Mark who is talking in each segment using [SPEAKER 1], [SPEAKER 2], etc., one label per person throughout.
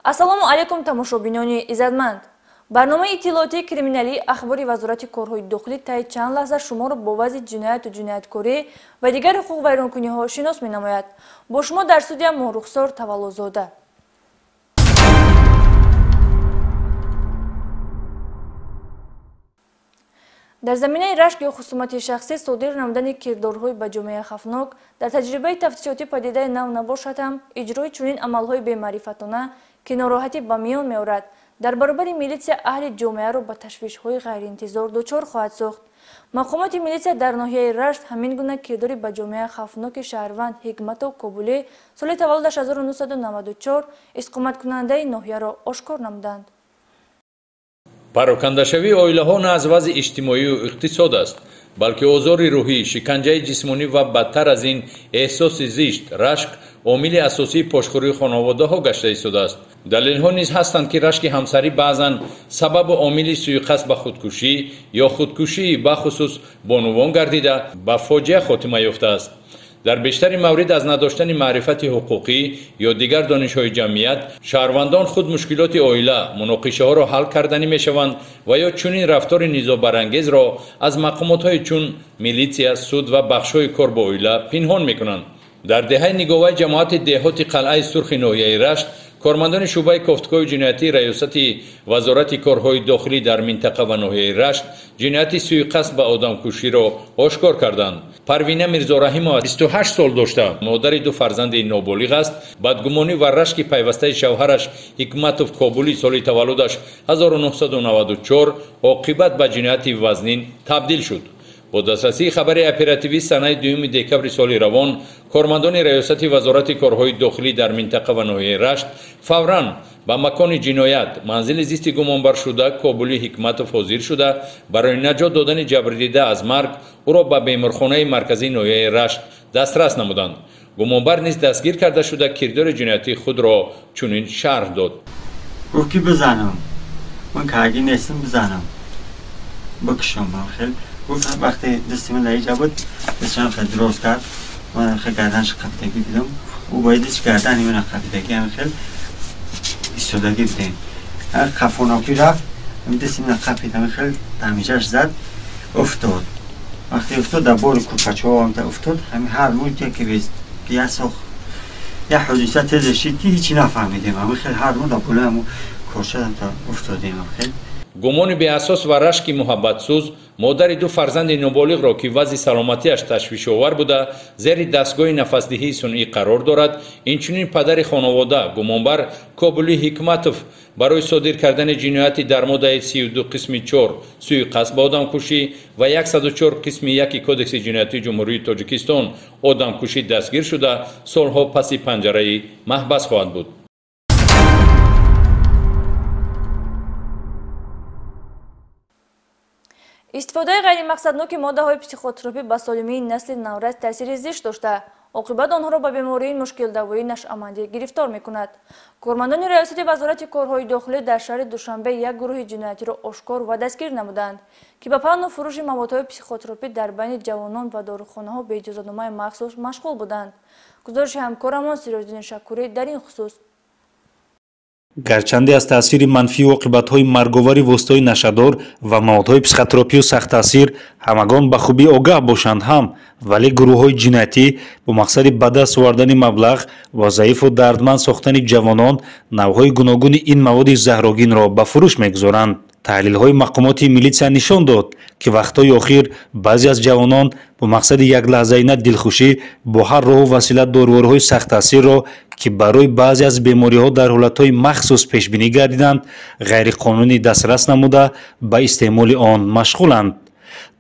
[SPEAKER 1] Ассалому алайкум тамошобинони иззатманд. Барномаи иттилоотии криминалии ахбори Вазорати корҳои дохилӣ таи чанд лаҳза шуморо бо вазъи ҷинояту ҷинояткорӣ ва дигар ҳуқуқвайронкуниҳо шинос менамояд. Бо шумо дар студия Моҳрухсор Таваллозода. Дар заминаи рашк ё хусумати шахсӣ содир намудани кирдорҳои ба ҷомеа хавфнок дар таҷрибаи тафтишотӣ падидаи нав набошад ҳам, иҷрои чунин амалҳои бемаърифатона ки нороҳатӣ ба миён меорад, дар баробари милитсия аҳли ҷомеаро ба ташвишҳои ғайриинтизор дучор хоҳад сохт. Мақомоти милитсия дар ноҳияи Рашт ҳамин гуна кирдори ба ҷомеа хавфноки шаҳрванд Ҳикматов Кобулӣ соли таваллудаш 1994 истиқоматкунандаи ноҳияро ошкор намуданд.
[SPEAKER 2] Парокандашавии оилаҳо на аз вазъи иҷтимоию иқтисод аст, балки озори рӯҳӣ, шиканҷаи ҷисмонӣ ва бадтар аз ин эҳсоси зишт, рашк омили асосии пошхӯрии хонаводаҳо гашта истодааст. Далелҳо низ ҳастанд, ки рашки ҳамсарӣ баъзан сабабу омили суиқасд ба худкушӣ ё худкушии бахусус бонувон гардида ба фоҷиа хотима ёфтааст. Дар бештари маврид аз надоштани маърифати ҳуқуқӣ ё дигар донишҳои ҷамъият шаҳрвандон худ мушкилоти оила, муноқишаҳоро ҳал карданӣ мешаванд ва ё чунин рафтори низобарангезро аз мақомотҳои чун милитсия, суд ва бахшҳои кор бо оила пинҳон мекунанд. Дар деҳаи Ниговаи ҷамоати деҳоти Қалъаи Сурхи ноҳияи Рашт кормандони шӯъбаи кофтукоҳи ҷиноятии раёсати Вазорати корҳои дохилӣ дар минтақа ва ноҳияи Рашт ҷинояти суиқасд ба одамкуширо ошкор карданд. Парвина Мирзораҳимова 28 сол дошта, модари ду фарзанди ноболиғ аст. Бадгумонӣ ва рашки пайвастаи шавҳараш Ҳикматов Кобулӣ соли таваллудаш 1994 оқибат ба ҷинояти вазнин табдил шуд. Бо дастрасии хабари оперативӣ санаи 2 декабри соли равон кормандони раёсати Вазорати корҳои дохилӣ дар минтақа ва ноҳияи Рашт фавран ба макони ҷиноят, манзили зисти гумонбаршуда Кобулӣ Ҳикматов ҳозир шуда, барои наҷот додани ҷабрдида аз марг ӯро ба беморхонаи марказии ноҳияи Рашт дастрас намуданд. Гумонбар низ дастгир карда шуда, кирдори ҷиноятии худро чунин шарҳ дод.
[SPEAKER 3] Гуфт ки бизанам, ман каргӣ нестам, бизанам, бикушам. Хел гуфт вақте дасти ман дар инҷа буд, дастам хеле дроз кард, ман хеле гарданаш қапидагӣ дидам, ӯ бояд дастш гардани ман қапидагӣ, ҳам хеле истодагӣ будем. Қафонокӣ рафт, дасти ман қапид, ҳам хеле дамиҷаш зад, уфтод. Вақте уфтод, дар бори курпачаҳо ҳам уфтод, ҳамин ҳар муд яке як сох як ҳодиса тез шид ки ҳеҷ нафаҳмидем. Ҳамин хеле ҳар муд дар болои ҳамон корча уфтодем. Хеле
[SPEAKER 2] гумони беасос ва рашки муҳаббатсӯз модари ду фарзанди ноболиғро ки вазъи саломатиаш ташвишовар буда, зери дастгоҳи нафасдиҳии сунъӣ қарор дорад, инчунин падари хонавода гумонбар Кобулӣ Ҳикматов барои содир кардани ҷинояти дар моддаи 32 қисми 4 суиқасд ба одамкушӣ ва 104 қисми 1 Кодекси ҷиноятии Ҷумҳурии Тоҷикистон одамкушӣ дастгир шуда, солҳо паси панҷараи маҳбас хоҳад буд.
[SPEAKER 1] Истифодаи ғайримақсадноки моддаҳои психотропӣ ба солимии насли наврас таъсири зишт дошта, оқибат онҳоро ба бемории мушкилдавоии нашъамандӣ гирифтор мекунад. Кормандони раёсати Вазорати корҳои дохилӣ дар шаҳри Душанбе як гурӯҳи ҷиноятиро ошкор ва дастгир намуданд, ки ба паҳну фурӯши маводҳои психотропӣ дар байни ҷавонон ва дорухонаҳо бе иҷозатномаи махсус машғул буданд. Гузориши ҳамкорамон Сироҷиддин Шакурӣ дар ин хусус.
[SPEAKER 4] Гарчанде аз таъсири манфию оқибатҳои марговари воситаҳои нашъадор ва маводҳои психотропию сахттаъсир ҳамагон ба хубӣ огаҳ бошанд ҳам, вале гурӯҳҳои ҷиноятӣ бо мақсади ба даст овардани маблағ ва заифу дардманд сохтани ҷавонон навъҳои гуногуни ин маводи заҳрогинро ба фурӯш мегузоранд. Таҳлилҳои мақомоти милитсия нишон дод, ки вақтҳои охир баъзе аз ҷавонон бо мақсади яклаҳзаина дилхушӣ бо ҳар роҳу васила дорувориҳои сахттаъсирро, ки барои баъзе аз бемориҳо дар ҳолатҳои махсус пешбинӣ гардиданд, ғайриқонунӣ дастрас намуда ба истеъмоли он машғуланд.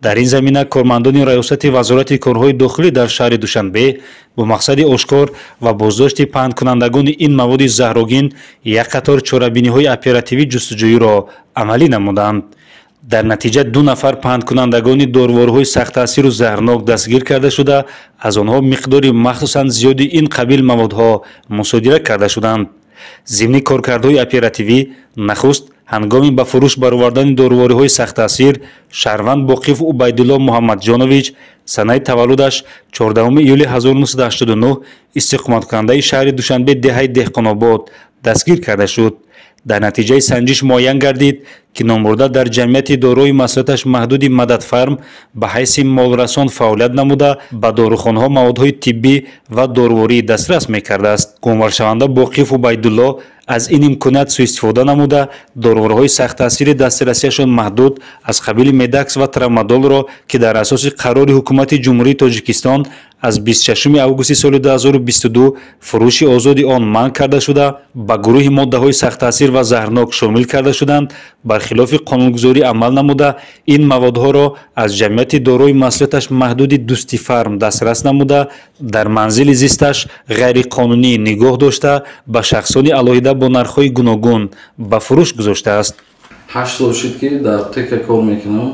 [SPEAKER 4] Дар ин замина кормандони раёсати Вазорати корҳои дохилӣ дар шаҳри Душанбе бо мақсади ошкор ва боздошти паҳнкунандагони ин маводи заҳрогин як қатор чорабиниҳои оперативӣ ҷустуҷӯиро амалӣ намуданд. Дар натиҷа ду нафар паҳнкунандагони дорувориҳои сахттаъсиру заҳрнок дастгир карда шуда, аз онҳо миқдори махсусан зиёди ин қабил маводҳо мусодира карда шуданд. Зимни коркардҳои оперативӣ нахуст ҳангоми ба фурӯш баровардани дорувориҳои сахттаъсир шаҳрванд Боқиев Убайдулло Муҳаммадҷонович санаи таваллудаш 14 июли 1989 истиқоматкунандаи шаҳри Душанбе деҳаи Деҳқонобод дастгир карда шуд. Дар натиҷаи санҷиш муайян гардид, ки номбурда дар ҷамъияти дорои масъулияташ маҳдуди Мададфарм ба ҳайси молрасон фаъолият намуда, ба дорухонаҳо маводҳои тиббӣ ва доруворӣ дастрас мекардааст. Гумонбаршаванда Боқиев Убайдулло аз ин имконият суистифода намуда, доруворҳои сахттаъсири дастрасиашон маҳдуд аз қабили Медакс ва Трамадолро, ки дар асоси қарори Ҳукумати Ҷумҳурии Тоҷикистон аз 26 августи соли 2022 фурӯши озоди он манъ карда шуда, ба гурӯҳи моддаҳои сахттаъсир ва заҳрнок шомил карда шуданд, бархилофи қонунгузорӣ амал намуда, ин маводҳоро аз ҷамъияти дорои масъулияташ маҳдуди Дӯстифарм дастрас намуда, дар манзили зисташ ғайриқонунӣ нигоҳ дошта, ба шахсони алоҳида бо нархҳои гуногун ба фурӯш гузоштааст.
[SPEAKER 5] 8 сол шуд, ки дар аптека кор мекунам,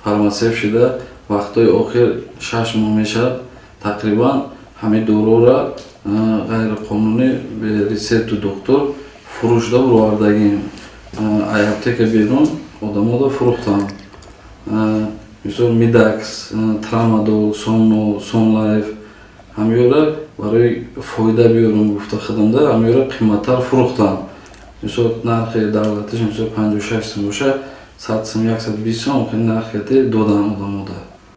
[SPEAKER 5] фармасевт шуда. Вақтҳои охир 6 моҳ мешавад, тақрибан ҳамин доруро ғайриқонунӣ бе рецепту доктор фурӯшда буровардагим. Ай аптека берун одамода фурӯхтам. Мисол, Мидакс, Трамадол, Сомнол, Сонлайф, ҳамёра барои фоида биёрам гуфта худамда ҳамёра қиматтар фурӯхтам. Мисол, нархи давлатиш, мисол, 56 сум боша, 100 сум, 120 сум нархи додам одамода.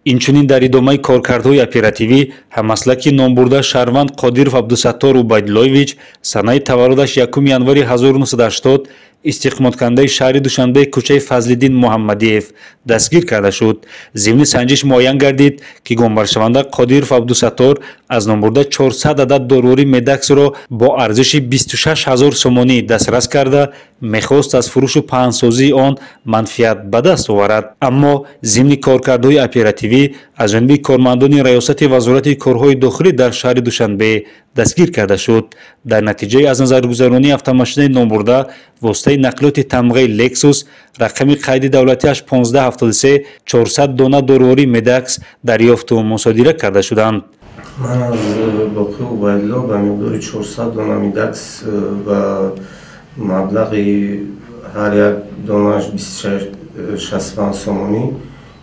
[SPEAKER 4] Инчунин дар идомаи коркардҳои оперативӣ ҳамаслаки номбурда шаҳрванд Қодиров Абдусаттор Убайдуллоевич, санаи таваллудаш 1 январи 1980, истиқоматкунандаи шаҳри Душанбе, кӯчаи Фазлиддин Муҳаммадиев, дастгир карда шуд. Зимни санҷиш муайян гардид, ки гумонбаршаванда Қодиров Абдусаттор аз номбурда 400 адад дорувории Медаксро бо арзиши 26 ҳазор сомонӣ дастрас карда, мехост аз фурӯшу паҳнсозии он манфиат ба даст оварад. Аммо зимни коркардҳои оперативӣ аз ҷониби кормандони Раёсати Вазорати корҳои дохилӣ дар шаҳри Душанбе дастгир карда шуд. Дар натиҷаи аз назаргузаронии автомошинаи номбурда воситаи нақлиёти тамғаи Лексус, рақами қайди давлатиаш 1573, 400 дона дорувории Медакс дарёфту мусодира карда шуданд.
[SPEAKER 6] Ман аз Боқӣ Убайдулло ба миқдори 400 дона Медакс ва маблағи ҳар як донааш 65 сомонӣ,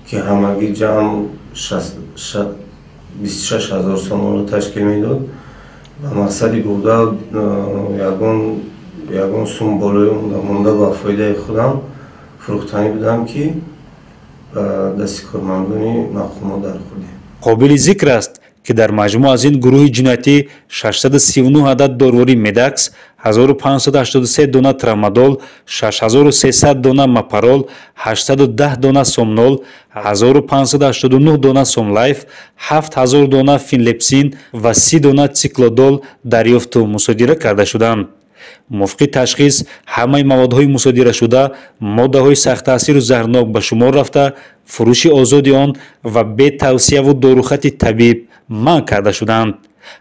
[SPEAKER 6] ки ҳамагӣ ҷамъ 26 ҳазор сомонро ташкил медод, ба мақсади бурда ягон сум болои монда ба фоидаи худам фурӯхтанӣ будам, ки ба дасти кормандони мақомот дархӯрдем.
[SPEAKER 4] Қобили зикр аст, ки дар маҷмӯъ аз ин гурӯҳи ҷиноятӣ 639 адад дорувории Медакс, 1583 дона Трамадол, 6300 дона Мапарол, 810 дона Сомнол, 1589 дона Сомлайф, 7000 дона Финлепсин ва 30 дона Циклодол дарёфту мусодира карда шуданд. Мувофиқи ташхис ҳамаи маводҳои мусодирашуда моддаҳои сахттаъсиру заҳрнок ба шумор рафта, фурӯши озоди он ва бетавсияву дорухати табиб манъ карда шуданд.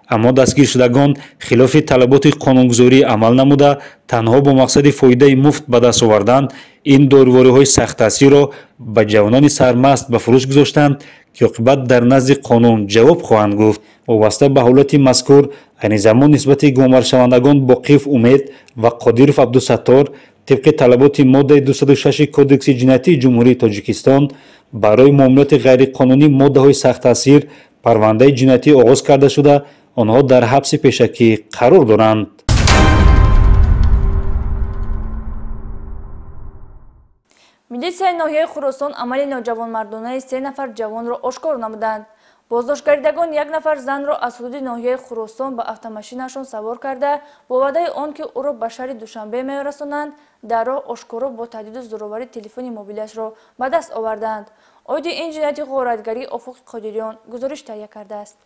[SPEAKER 4] Аммо дастгиршудагон хилофи талаботи қонунгузорӣ амал намуда, танҳо бо мақсади фоидаи муфт ба даст овардан ин дорувориҳои сахттаъсирро ба ҷавонони сармаст ба фурӯш гузоштанд, ки оқибат дар назди қонун ҷавоб хоҳанд гуфт. Вобаста ба ҳолати мазкур айни замон нисбати гумонбаршавандагон Боқиев Умед ва Қодиров Абдусаттор тибқи талаботи моддаи 206 Кодекси ҷиноятии Ҷумҳурии Тоҷикистон барои муомилоти ғайриқонунӣ моддаҳои сахттаъсир парвандаи ҷиноятӣ оғоз карда шуда, онҳо дар ҳабси пешакӣ қарор доранд.
[SPEAKER 1] Милитсияи ноҳияи Хуросон амали ноҷавонмардонаи 3 нафар ҷавонро ошкор намуданд. Боздоштгардидагон як нафар занро аз ҳудуди ноҳияи Хуросон ба автомошинашон савор карда, бо ваъдаи он ки ӯро ба шаҳри Душанбе мерасонанд, дар роҳ ошкоро бо таҳдиду зӯроварӣ телефони мобилиашро ба даст оварданд. Оиди ин ҷинояти ғоратгарӣ Офуқи Қодириён гузориш таҳия кардааст.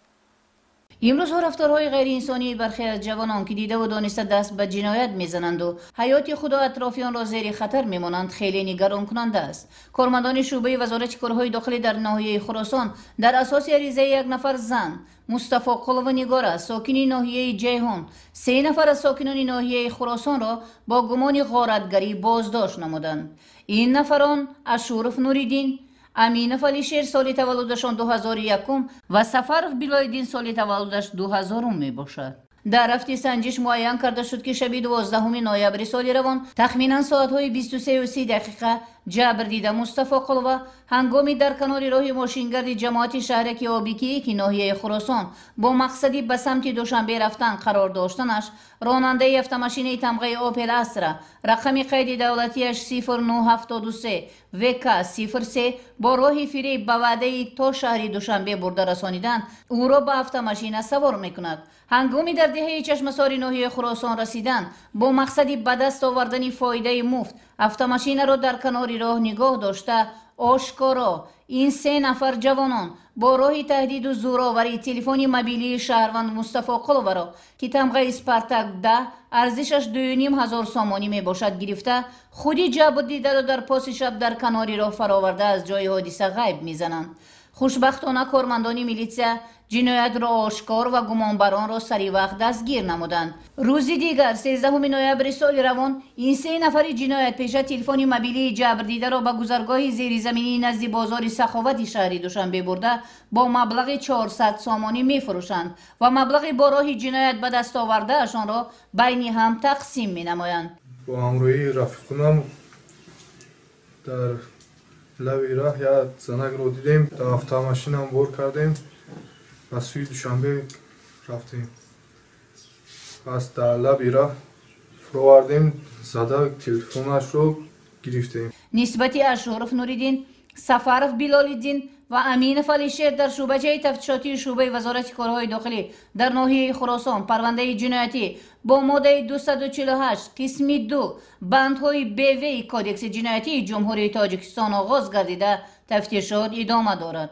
[SPEAKER 7] Имрӯзҳо рафторҳои ғайриинсонии бархе аз ҷавонон, ки дидаву дониста даст ба ҷиноят мезананду ҳаёти худу атрофиёнро зери хатар мемонанд, хеле нигаронкунанда аст. Кормандони шӯъбаи Вазорати корҳои дохилӣ дар ноҳияи Хуросон дар асоси аризаи як нафар зан, Мустафо Қулова Нигора, сокини ноҳияи Ҷайҳон, 3 нафар аз сокинони ноҳияи Хуросонро бо гумони ғоратгарӣ боздошт намуданд. Ин нафарон Ашуров Нуриддин, Аминов Алишер, соли таваллудашон 2001, ва Сафаров Билоиддин, соли таваллудаш 2000 мебошад. Дар рафти санҷиш муайян карда шуд, ки шаби 12 ноябри соли равон тахминан соатҳои 23:30 Ҷабрдида Мустафоқулова ҳангоми дар канори роҳи мошингарди ҷамоати шаҳраки Обикиики ноҳияи Хуросон бо мақсади ба самти Душанбе рафтан қарор доштанаш, ронандаи автомашинаи тамғаи Опел Астра рақами қайди давлатиаш 0973 ВК 03 бо роҳи фиреб ба ваъдаи то шаҳри Душанбе бурда расонидан ӯро ба автомашина савор мекунад. Ҳангоми дар деҳаи Чашмасори ноҳияи Хуросон расидан бо мақсади ба даст овардани фоидаи муфт автомашинаро дар канори роҳ нигоҳ дошта, ошкоро ин се нафар ҷавонон бо роҳи таҳдиду зӯроварӣ телефони мобилии шаҳрванд Мустафоқуловаро, ки тамғаи Спартак 10 арзишаш 2500 сомонӣ мебошад, гирифта худи ҷабрдидаро дар поси шаб дар канори роҳ фароварда аз ҷои ҳодиса ғайб мезананд. Хушбахтона кормандони милитсия ҷиноятро ошкор ва гумонбаронро сари вақт дастгир намуданд. Рӯзи дигар 13 ноябри соли равон ин се нафари ҷиноятпеша телефони мобилии ҷабрдидаро ба гузаргоҳи зеризаминии назди бозори Саховати шаҳри Душанбе бурда бо маблағи 400 сомонӣ мефурӯшанд ва маблағи бо роҳи ҷиноят ба даст овардаашонро байни ҳам тақсим менамоянд.
[SPEAKER 8] Бо ҳамроҳии рафиқонам дар лави роҳ як занакро дидем, дар автомашинам бор кардем, ба сӯи Душанбе рафтем. Пас дар лаби роҳ фуровардем, зада телефонашро гирифтем.
[SPEAKER 7] Нисбати Ашуров Нуриддин, Сафаров Билолиддин ва Аминов Алишер дар шӯъбачаи тафтишотии шӯъбаи Вазорати корҳои дохилӣ дар ноҳияи Хуросон парвандаи ҷиноятӣ бо моддаи 248 қисми 2 бандҳои БВ Кодекси ҷиноятии Ҷумҳурии Тоҷикистон оғоз гардида тафтишот идома дорад.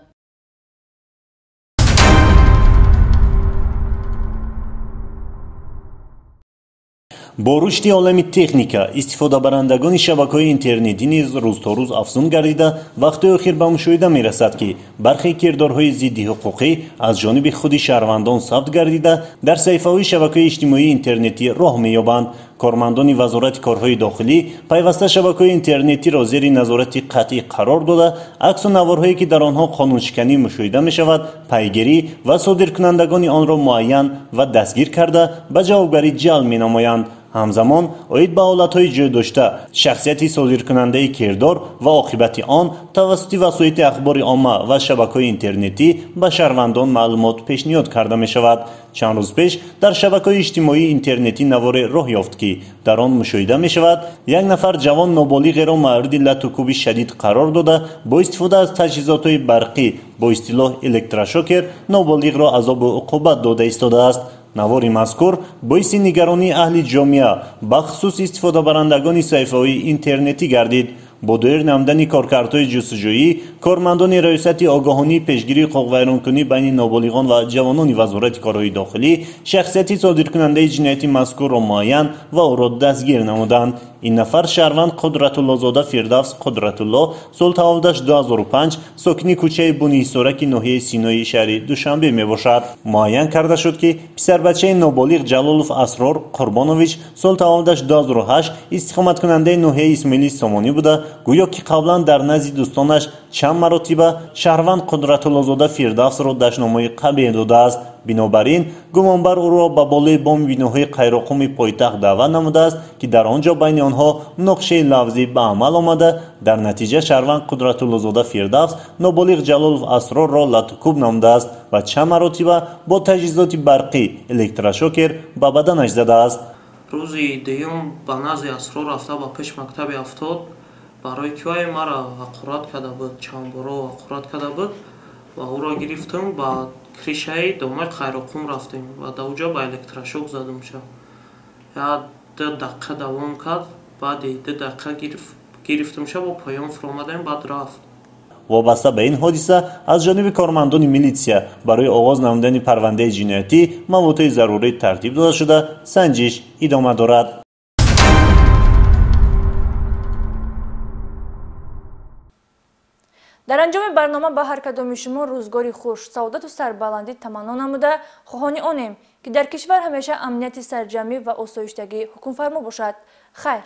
[SPEAKER 9] Бо рушди олами техника истифодабарандагони шабакаҳои интернетӣ низ рӯз то рӯз афзун гардида, вақти охир ба мушоҳида мерасад, ки бархе кирдорҳои зидди ҳуқуқӣ аз ҷониби худи шаҳрвандон сабт гардида дар саҳифаҳои шабакаҳои иҷтимоии интернетӣ роҳ меёбанд. Кормандони Вазорати корҳои дохилӣ пайваста шабакаҳои интернетиро зери назорати қатъӣ қарор дода, аксу наворҳое ки дар онҳо қонуншиканӣ мушоҳида мешавад, пайгирӣ ва содиркунандагони онро муайян ва дастгир карда ба ҷавобгарӣ ҷалб менамоянд. Ҳамзамон оид ба ҳолатҳои ҷой дошта, шахсияти содиркунандаи кирдор ва оқибати он тавассути васоити ахбори омма ва шабакаҳои интернетӣ ба шаҳрвандон маълумот пешниҳод карда мешавад. Чанд рӯз пеш дар шабакаҳои иҷтимоии интернетӣ наворе роҳ ёфт, ки дар он мушоҳида мешавад як нафар ҷавон ноболиғеро мавриди латукӯби шадид қарор дода, бо истифода аз таҷҳизотҳои барқӣ бо истилоҳ электрошокер ноболиғро азобу уқубат дода истодааст. Навори мазкур боиси нигаронии аҳли ҷомеа, бахусус истифодабарандагони саҳифаҳои интернетӣ гардид. Бо доир намудани коркардҳои ҷустуҷӯӣ, кормандони Раёсати огоҳонии пешгирии ҳуқуқвайронкунӣ байни ноболиғон ва ҷавонони Вазорати корҳои дохилӣ шахсияти содиркунандаи ҷинояти мазкурро муайян ва ӯро дастгир намуданд. Ин нафар шаҳрванд Қудратуллозода Фирдавс Қудратулло, сол таваллудаш 2005, сокини кӯчаи Буниҳисораки ноҳияи Синои шаҳри Душанбе мебошад. Муайян карда шуд, ки писарбачаи ноболиғ Ҷалолов Асрор Қурбонович, сол таваллудаш 2008, истиқоматкунандаи ноҳияи Исмоили Сомонӣ буда, гӯё ки қаблан дар назди дӯстонаш чанд маротиба шаҳрванд Қудратуллозода Фирдавсро дашномҳои қабеҳ додааст. Бинобар ин гумонбар ӯро ба болои боми биноҳои Қайроққуми пойтахт даъват намудааст, ки дар он ҷо байни онҳо муноқишаи лафзӣ ба амал омада, дар натиҷа шаҳрванд Қудратуллозода Фирдавс ноболиғ Ҷалолов Асрорро латукӯб намудааст ва чанд маротиба бо таҷҳизоти барқӣ электрошокер ба баданаш задааст.
[SPEAKER 10] Рӯзи дуюм ба назди Асрор рафта ба пеш мактаби 70 барои ки вай маро ҳақорат карда буд, чандборо ҳақорат карда буд ва ӯро гирифтам ба кришаи домаи Қайроққум рафтем ва дар оҷо ба электрошок задамша. Як ду дақиқа давом кард, баъди ду дақиқа гирифтамша, бо поён фуромадем, баъд рафт.
[SPEAKER 9] Вобаста ба ин ҳодиса аз ҷониби кормандони милитсия барои оғоз намудани парвандаи ҷиноятӣ маводҳои зарурӣ тартиб дода шуда, санҷиш идома дорад.
[SPEAKER 1] Дар анҷоми барнома ба ҳар кадоми шумо рӯзгори хуш, саодату сарбаландӣ таманно намуда, хоҳони онем, ки дар кишвар ҳамеша амнияти сарҷамъӣ ва осоиштагӣ ҳукмфармо бошад. Хайр!